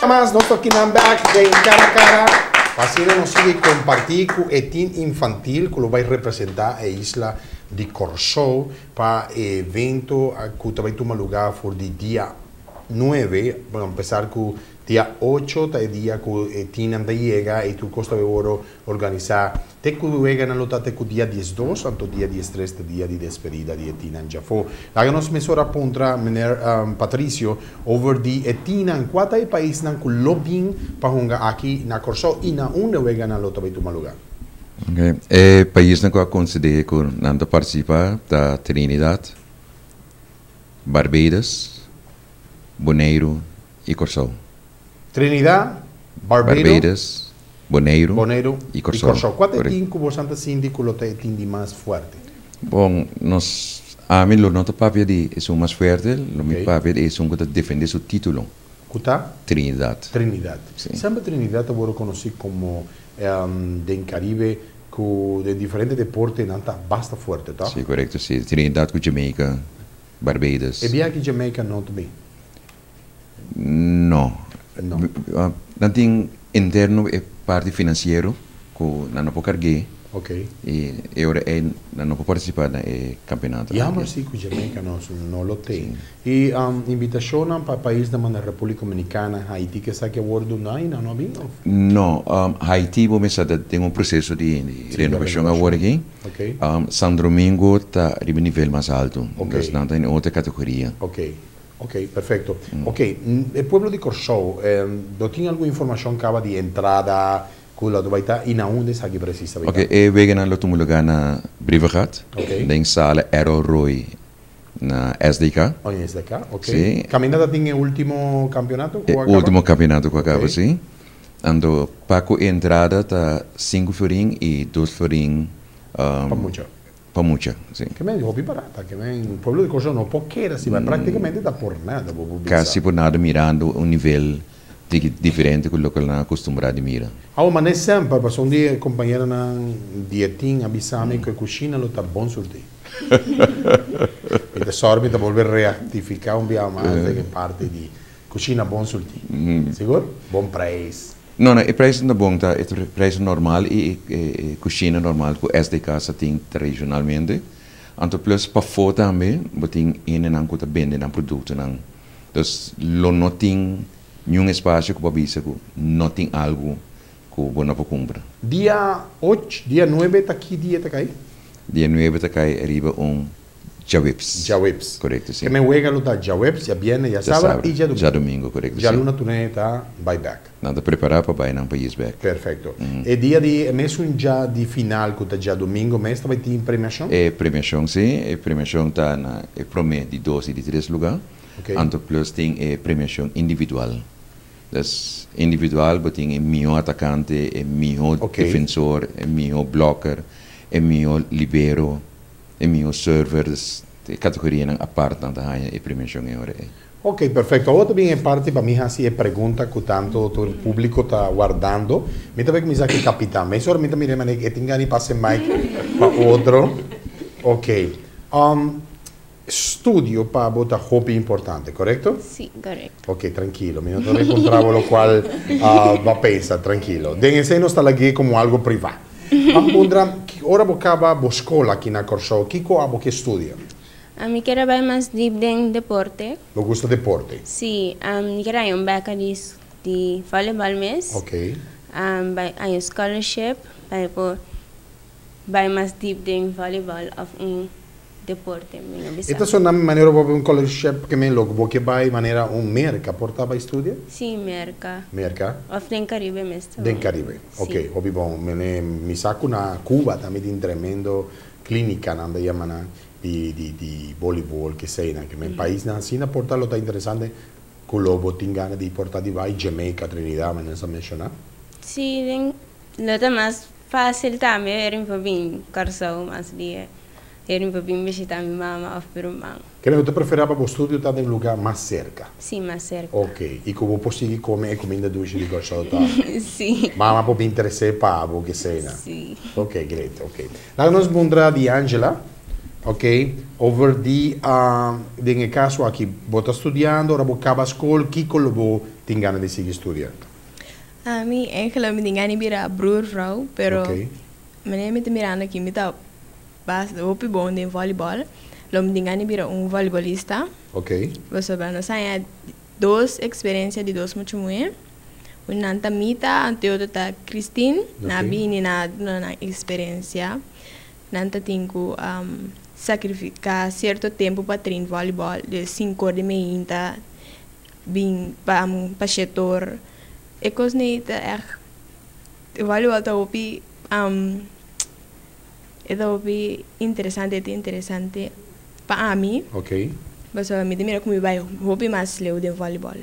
Mas, nos aki nan back den Cara a Cara. Asina nos sigui comparti cu e team infantil cu lo bay representa e isla di Corsou pa evento cu ta bay tuma lugar for di dia 9, bueno, empezar cu dia 8 ta e dia cu e team ta yega y tur cos ta bay wordo organisa te cu weganan lo ta te cu dia 12, anto dia 13 ta dia di despedida di e teamnan djafo. Laga nos mesora puntra meneer Patricio over di e teamnan, cua ta e paisnan cu lo bin pa hunga aki na Corsou y na unda weganan lo ta bay tuma lugar? Ok. E paisnan cu a concede cu nan ta participa ta Trinidad, Barbados, Boneiru y Corsou. Trinidad, Barbados, Barbados, Boneiru, Boneiru y Corsou. Y Corsou. Cua ta e Correcto. team cu bo ta sinti cu lo ta e team di mas fuerte? Bon, nos, ami lo no ta papia di esun mas fuerte, lo mi papia di esun cu ta defende su titulo. Cu ta? Trinidad. Trinidad. Si. Semper Trinidad ta wordo conoci como den Caribe cu den diferente deporte nan ta basta fuerte, ta? Si, correcto, si. Trinidad cu Jamaica, Barbados. E biaha cu Jamaica no ta bin? No. No. Nan tin interno e parti financiero cu nan no por cargue. Y e ora ey nan no por participa na e campeonato. Jammer si cu Jamaica no lo tin. Y invitacionnan pa paisnan manera Republica Dominicana, Haiti, cu esaki a wordo duna y nan no a bin, of? No, Haiti bo mester ta den un proceso di renovacion awor aki. San Domingo ta riba nivel mas alto. Dus nan ta den otro categoria. Ok, perfecto. Ok, e pueblo di Corsou, no tin algun informacion caba di entrada, cu lo bay ta y na unda esaki precies ta bay ta? Ok, e weganan lo tuma lugar na Brievengat, den sala Errol Roy na SDK. Oh, en SDK, ok. Si. Caminda ta tin e ultimo campeonato cu E a caba? Ultimo campeonato cu a caba, si. Anto, pa cu entrada ta 5 florin y 2 florin Pa mucha. Pa mucha, si. Ke men hopi barata, ke men pueblo di Corsou no por keda si, ma practicamente ta por nada, bo por bisa. Casi por nada, mirando un nivel diferente cu loke nan acostumbra di mira. Awo, ma ne semper, pasobra un di e compañeronan di e team a bisa mi cu e cushina lo ta bon surti. Mi ta sorry, mi ta bolbe rectifica un biaha mas den e parti di cushina bon surti. Sigur? Bon prijs. No, e prijs ta bon, ta e prijs normal y e cushina normal cu SDK sa tin tradicionalmente. Anto plus pafó tambe, bo tin hendenan cu ta bende nan productonan. Dus lo no tin ningun espacio cu pa bisa cu no tin algo cu bo no por cumpra. Dia 8, dia 9 ta ki dia ta cay? Dia 9 ta cay riba un djaweps. Djaweps. Correcto, si. Ke men wega lo ta djaweps, djabierne, djasabra y djadomingo. Djadomingo, correcto, si. Djaluna tur ta bay back. Nan ta prepara pa bay nan pais back. Perfecto. E dia di e mesun dia di final cu ta djadomingo mes ta bay tin premiacion? E premiacion, si. E premiacion ta na e prome, di dos y di tres lugar. Anto plus tin e premiacion individual. Dus individual bo tin e miho atacante, e miho defensor, e miho blocker, e miho libero, e miho server. Dus e categorianan apart nan ta haya e premiacion e ora ey. Ok, perfecto. Awor tambe e parti pa mi haci e pregunta cu tanto tur publico ta wardando. Mi ta bay cuminsa cu capitan. Mesora mi ta mira manera e tin gana di pasa e mic pa otro. Ok. Studio pa bo ta hopi importante, correcto? Si, correcto. Ok, trankilo. Mi no ta puntra bo locual bo a pensa, trankilo. Den esey nos ta lag'e como algo priva. Ban puntra, ora bo caba bo scol aki na Corsou, kico abo ke studia? Ami kier bay mas diep den deporte. Bo gusta deporte? Si, mi kier un beca di volleyball mes. Bay un scholarship, bay por bay mas diep den volleyball of un deporte, mi no bisa. Esta so na manera bo un scholarship ke men loke bo ke bay manera un Merca por ta bay studia? Si, Merca. Merca? Of den Caribe mes tambe. Den Caribe. Si. Ok, hopi bon. Mene mi sa cu na Cuba tambe tin tremendo clinica nan ta yama nan di voleibol ke sei nan. Ke men paisnan asina por ta lo ta interesante cu lo bo tin gana di por ta di bay Jamaica, Trinidad, manera sa menciona. Si, den lo ta mas facil tambe erin pa bin Corsou mas dia. Erin pa bin bishita mi mama of mi ruman. Ke men bo ta prefera pa bo studio ta den lugar mas cerca? Si, mas cerca. Ok, y cu bo por sigui come e cuminda dushi di Corsou ta? Si. Mama por bin trece pa bo ke sei nan? Si. Ok, great, ok. Laga nos puntra di Angela, ok, over di, den e caso aki, bo ta studiando, ora bo caba scol, kico lo bo Tin gana di sigui studia? Ami eigenlijk mi tin gana di bira broervrouw, pero manera mi ta mirando aki mi ta basta hopi bon den volleyball. Lo mi tin gana di bira un volleybolista. Pasobra nos haña dos experiencia di dos mucha muher. Un nan ta Mita, anto e otro ta Christine. Nan a bini nan a duna nan experiencia. Nan ta tin ku sacrifica cierto tempo pa train volleyball, de cinco or di meinta bin pa pa shetor. E kos nei ta ègt volleyball ta hopi e ta hopi interesante, e ta interesante pa ami. Pasobra mi ta mira ku mi bai hopi mas leu den volleyball.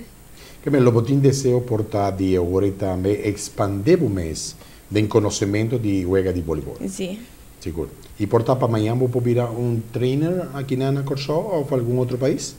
Ke men lo bo tin deseo por ta di e ora i tambe ekspandé bo mes den konosementu di wega di volleyball? Si. Sigur. I por ta pa mañan bo por bira un trainer akinan na Kòrsou òf algun otro pais?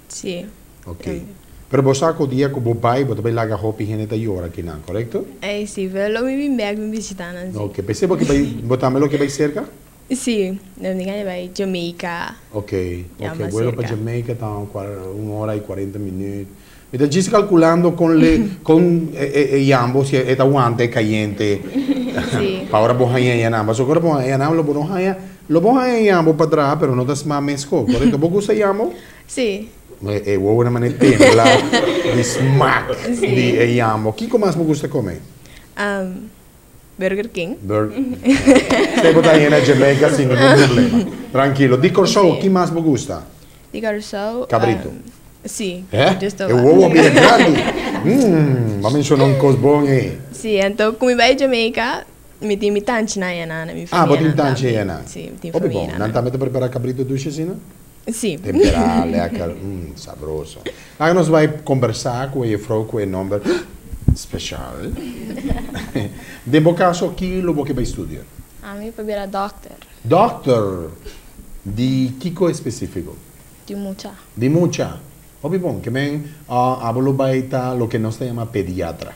Si. Ok. Pero bo sa ku dia ku bo bai bo ta bai laga hopi hende ta yora kinan, korekto? Ey si, pero lo mi bin bek mi bishita nan si. Ok, p'esei bo ke bai, bo tambe lo ke bai serka? Si, lo mi gana bai Jamaica. Ok, ok, buelo pa Jamaica ta un ora i kuarenta minüt. Mi ta djis kalkulando kon le, kon e yambo si e ta wanta e kayente. Si. Pa ora bo haña yanan, pasobra ora bo haña yanan lo bo no haña, lo bo haña yambo pa traha pero no ta sma meskos, korekto? Bo gusta yambo? Si. E wowonan manera tembla di smak di e yambo. Kiko mas bo gusta kome? Burger King. Esei bo ta haña na Jamaica sin ningun problema. Trankilo. Di Kòrsou, ki mas bo gusta? Di Kòrsou. Kabritu. Si. Eh? E wowo a bira grandi. Bo a menshona un kos bon ei. Si, anto ku mi bai Jamaica, Mi tin mi tanchinan ayana, mi Ah, bo tin familianan tanchi tambe. ayana. Sí, mi tin Hopi bon. familianan. Nan tambe ta prepara cabrito dushi asina? Sí. Temperá, lekker, sabroso. Laga nos bai kombersá ku e jefrou ku e nomber speshal. Den bo kaso, ki lo bo ke bai studia? Ami pa bira dòkter. Dòkter! Di kiko espesífiko? Di mucha. Di mucha. Hopi bon. Ke men abo lo bai ta loke nos ta yama pediatra.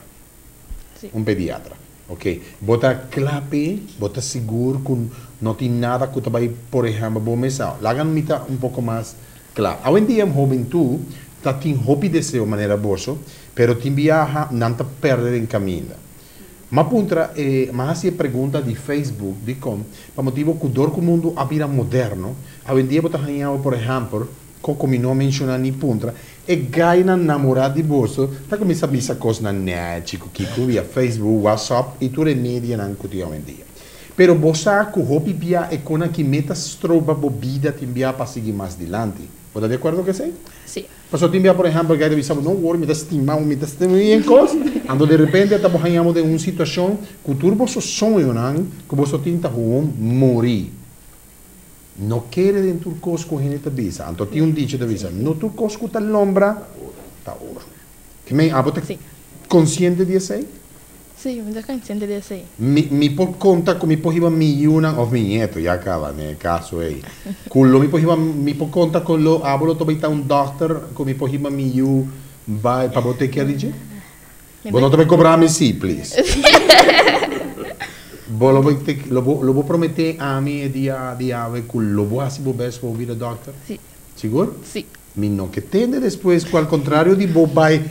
Sí. Un pediatra. Ok. Bo ta kla p'e? Bo ta sigur ku no tin nada ku ta bai, por ehèmpel, bo mes a. Laga mi ta un poko mas kla. Awendia hobentut ta tin hopi deseo manera boso, pero tin biaha nan ta pèrdè den kaminda. M'a puntra e, m'a hasi e pregunta di Facebook dikon, pa motibu ku dor ku mundu a bira moderno, awendia bo ta haña bo, por ehèmpel, Koko mi no a menshoná ni puntra, e gainan namorá di boso ta kuminsá bisa kosnan nèchi ku kiko via Facebook, WhatsApp i tur e medianan ku tin awendia. Pero bo sa ku hopi bia e konan ki meta stroba bo bida tin bia pa sigui mas dilanti. Bo ta di akuerdo ku esei? Sí. Pasobra tin bia por ehèmpel gai ta bisa bo, no wòri mi ta stima bo, mi ta stima bo i kos, anto derepente ta bo haña bo den un situashon ku tur boso soñonan ku boso tin ta hoon muri. No kere den tur kos ku hende ta bisa. Anto tin un dicho ta bisa, no tur kos ku ta lombra ta oro. Ke men, abo ta konsiente di esei? Sí, mi ta konsiente di esei. Mi, mi por konta ku mi por hiba mi yunan òf mi nieto, ya kaba den e kaso ei, ku lo mi por hiba, mi por konta ku lo abo lo ta bai ta un dòkter ku mi por hiba mi yu bai pa bo take care di dje? Bo no ta bai kobra mi sí, please. Bo lo bai te, lo bo, lo bo prometé ami e dia di awe ku lo bo hasi bo bes pa bo bira dòkter? Sí. Sigur? Sí. Mi no ke tende despues ku al kontrario di bo bai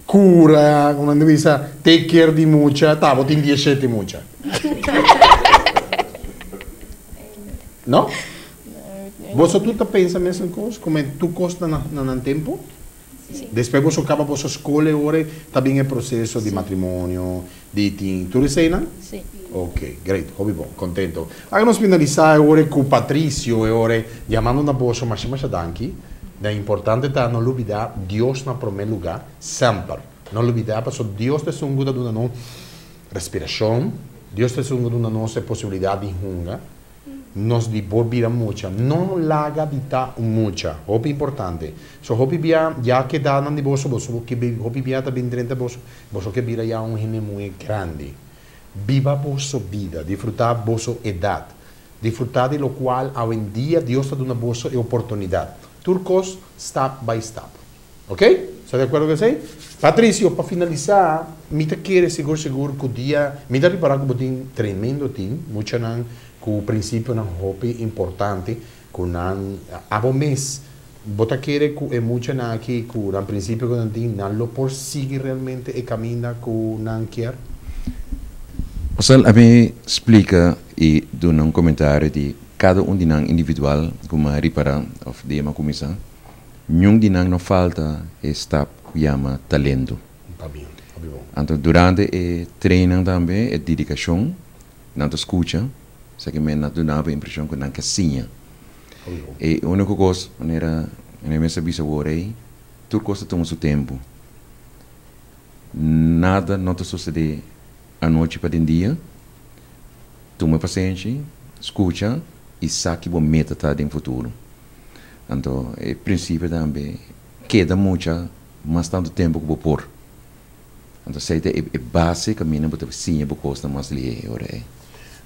kura, komo nan ta bisa, take care di mucha, ta bo tin dieshete mucha. No? Boso tur ta pensa mesun kos, komo tur kos ta na nan tempu? Despues boso kaba boso skol e ora ta bin e proseso di matrimonio, di tin tur eseinan? Sí. Ok, great, hopi bon, kontento. Laga nos finalisá e ora ku Patricio e ora yamando na boso masha masha danki. Da importante ta no lubidá Dios na promé lugá semper. No lubidá pasobra Dios ta esun ku ta duna nos respirashon, Dios ta esun ku ta duna nos e posibilidat di hunga. Nos di por bira mucha. No laga di ta un mucha. Hopi importante. So hopi bia ya keda nan di boso, boso ke hopi bia ta bin drenta boso, boso ke bira ya un hende muhe grandi. Biba boso bida, difruta boso edat. Difruta di lokual awendia Dios ta duna boso e oportunidat. Tur kos stap by stap. Ok? Sta di akuerdo ku esei? Patricio, pa finalisá, mi ta kere sigur sigur ku dia, mi ta ripará ku bo tin tremendo tim, muchanan ku prinsipionan hopi importante, ku nan abo mes Bo ta kere ku e muchanan aki ku nan prinsipio ku nan tin, nan lo por sigui realmente e kaminda ku nan kier? Osel a mi splika i duna un komentario di kada un di nan individual ku mi a ripará òf di e mi a kuminsá. Niun di nan no falta e stap ku yama talento. Anto durante e training tambe e dedikashon nan ta skucha, esaki mi a duna bo e impreshon ku nan ke siña. E úniko kos, manera mi mester bisa awor ei, tur kos ta tuma su tempu. Nada no ta sosodé anochi pa den dia. Tuma pasenshi, skucha i sa ki bo meta ta den futuro. Anto e prinsipio tambe, keda mucha mas tantu tempu ku bo por. Anto esei ta e base kaminda bo ta siña bo kosnan mas lihé e ora ei.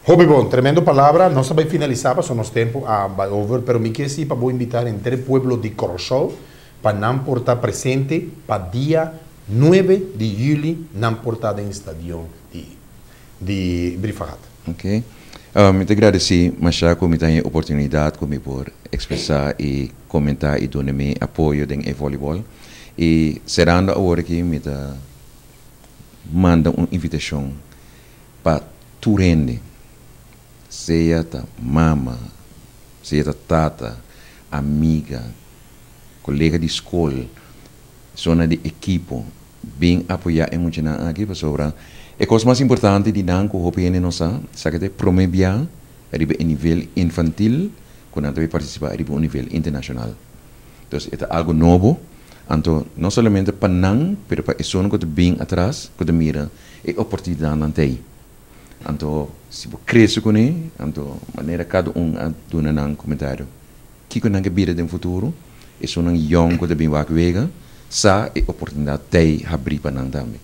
Hopi bon, tremendo palabra. Nos ta bai finalisá pasobra nos tempu a bai over, pero mi ke si pa bo invitá henter e pueblo di Kòrsou pa nan por ta presente pa dia nuebe di yüli nan por ta den stadion di di Brievengat. Ok. Mi ta gradesí mashá ku mi ta haña e oportunidat ku mi por ekspresá i komentá i duna mi apoyo den e vòlibòl. I serando awor aki mi ta manda un invitashon pa tur hende, sea ta mama, sea ta tata, amiga, kolega di skol, zona di ekipo, bin apoyá e muchanan aki pasobra e kos mas importante di nan ku hopi hende no sa, sa ke ta e promé bia riba e nivel infantil ku nan ta bai partisipá riba un nivel internashonal. Entonces e ta algu nobo, anto no solamente pa nan pero pa esun ku ta bin atras ku ta mira e oportunidatnan ta ei. Anto si bo krese kuné, anto manera kada un a duna nan komentario kiko nan ke bira den futuro, esunnan yòn ku ta bin wak wega sa e oportunidat t'ei habrí pa nan tambe.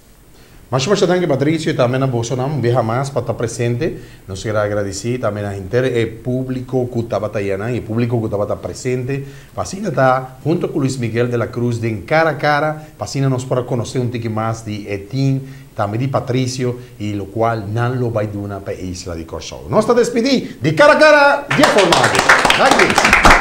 Masha masha danki Patricio y tambe na bosonan un biaha mas pa ta presente. Nos kier a agradeci tambe na henter e publico cu tabata yanan y e publico cu tabata presente pa asina ta hunto cu Luis Miguel de la Cruz den cara a cara pa asina nos por a conoce un tiki mas di e team tambe di Patricio y locual nan lo bay duna pa e isla di Corsou. Nos ta despidi di cara a cara di e forma aki. Danki.